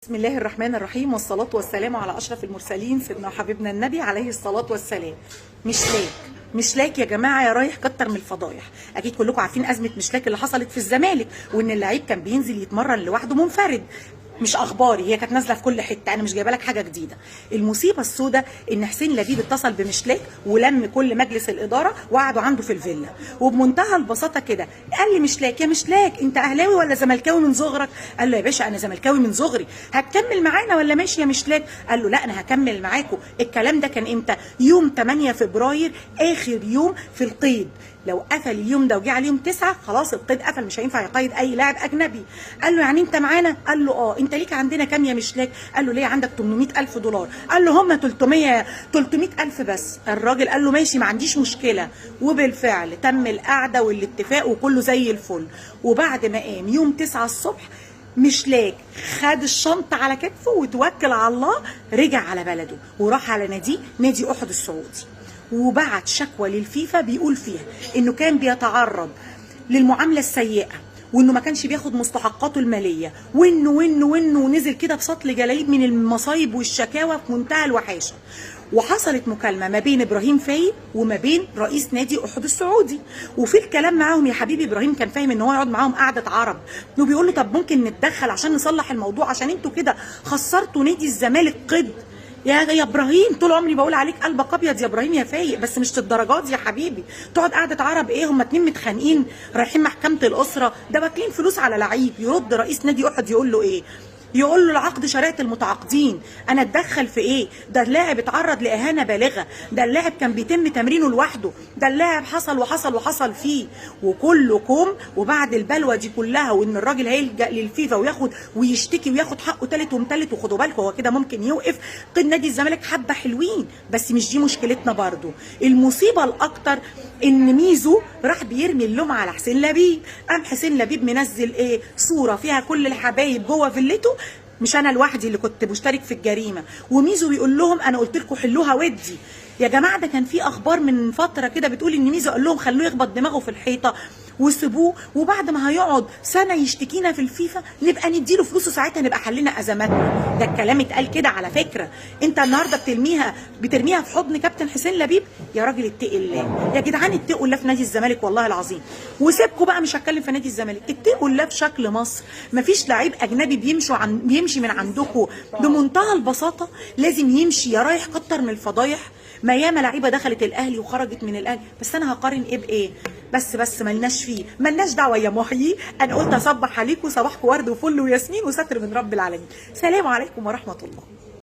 بسم الله الرحمن الرحيم، والصلاة والسلام على أشرف المرسلين سيدنا وحبيبنا النبي عليه الصلاة والسلام. مشلاك مشلاك يا جماعة، يا رايح كتر من الفضايح. أكيد كلكم عارفين أزمة مشلاك اللي حصلت في الزمالك، وإن اللعيب كان بينزل يتمرن لوحده منفرد. مش اخباري، هي كانت نازله في كل حتة، انا مش جايبه لك حاجة جديدة. المصيبة السوداء ان حسين لبيب اتصل بمشلاك ولم كل مجلس الادارة وقعدوا عنده في الفيلا، وبمنتهى البساطة كده قال لي مشلاك: يا مشلاك انت اهلاوي ولا زملكاوي من صغرك؟ قال له: يا باشا انا زملكاوي من صغري. هتكمل معانا ولا ماشي يا مشلاك؟ قال له: لا انا هكمل معاكم. الكلام ده كان امتى؟ يوم 8 فبراير، اخر يوم في القيد. لو قفل اليوم ده وجه عليه يوم 9 خلاص القيد قفل، مش هينفع يقيد اي لاعب اجنبي. قال له: يعني انت معانا؟ قال له: اه. انت ليك عندنا كام يا مشلاك؟ قال له: ليه عندك 800,000 دولار. قال له: هم 300,000 بس. الراجل قال له: ماشي ما عنديش مشكلة. وبالفعل تم القعدة والاتفاق وكله زي الفل. وبعد ما قام يوم 9 الصبح مشلاك خد الشنطة على كتفه وتوكل على الله، رجع على بلده وراح على نادي، نادي احد السعودي، وبعت شكوى للفيفا بيقول فيها انه كان بيتعرض للمعامله السيئة، وانه ما كانش بياخد مستحقاته المالية، وانه وانه وانه ونزل كده بسطل جلايب من المصايب والشكاوى في منتهى الوحاشه. وحصلت مكالمة ما بين ابراهيم فايق وما بين رئيس نادي احد السعودي، وفي الكلام معاهم يا حبيبي ابراهيم كان فاهم ان هو يقعد معاهم قعدة عرب، وبيقول له: طب ممكن نتدخل عشان نصلح الموضوع، عشان انتوا كده خسرتوا نادي الزمالك قد يا ابراهيم. طول عمري بقول عليك قلبك ابيض يا ابراهيم يا فايق، بس مش للدرجات دي يا حبيبي. تقعد قعدة عرب ايه؟ هما اتنين متخانقين رايحين محكمة الاسرة، ده واكلين فلوس على لعيب. يرد رئيس نادي احد يقول له ايه؟ يقول له: العقد شريعة المتعاقدين، انا اتدخل في ايه؟ ده اللاعب اتعرض لاهانه بالغة، ده اللاعب كان بيتم تمرينه لوحده، ده اللاعب حصل وحصل وحصل فيه، وكلكم. وبعد البلوه دي كلها، وان الراجل هيلجأ للفيفا وياخد ويشتكي وياخد حقه تالت ومتلت، وخدوا بالكم هو كده ممكن يوقف قيد نادي الزمالك حبه حلوين، بس مش دي مشكلتنا برضو. المصيبة الاكتر ان ميزو راح بيرمي اللوم على حسين لبيب. قام حسين لبيب منزل ايه؟ صوره فيها كل الحبايب جوه فيلته، مش انا لوحدي اللي كنت مشترك في الجريمة. وميزو بيقول لهم: انا قلت لكم حلوها ودي يا جماعة. ده كان في اخبار من فترة كده بتقول ان ميزو قال لهم خلوه يخبط دماغه في الحيطة وسيبوه، وبعد ما هيقعد سنة يشتكينا في الفيفا نبقى نديله فلوسه، ساعتها نبقى حلينا ازماتنا. ده الكلام اتقال كده على فكرة. انت النهارده بترميها في حضن كابتن حسين لبيب؟ يا راجل اتقي الله يا جدعان، اتقوا الله في نادي الزمالك والله العظيم. وسيبكوا بقى، مش هتكلم في نادي الزمالك، اتقوا الله في شكل مصر. مفيش لعيب اجنبي بيمشي من عندكم بمنتهى البساطة، لازم يمشي يا رايح كتر من الفضايح. ما ياما لعيبة دخلت الاهلي وخرجت من الاهلي، بس انا هقارن ايه بايه؟ بس ملناش فيه، ملناش دعوه يا محيي. انا قلت اصبح عليكم، صباحكم ورد وفل وياسمين وستر من رب العالمين. سلام عليكم ورحمة الله.